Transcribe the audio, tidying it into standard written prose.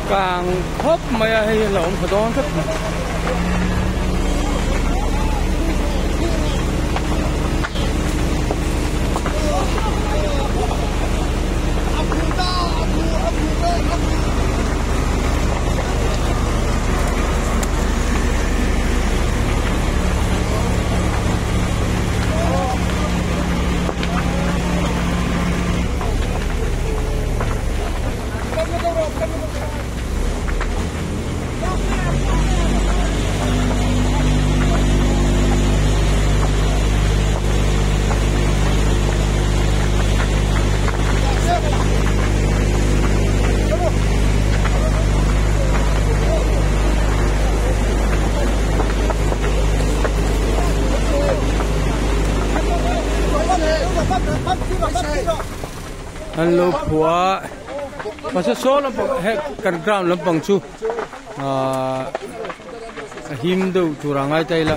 Kang khawp mai a hei a lo awm tha dawn tlat mai. An lo phuah a mahse saw lampang he kan ground lampang chu ahh a him deuh tur a ngai ta ila.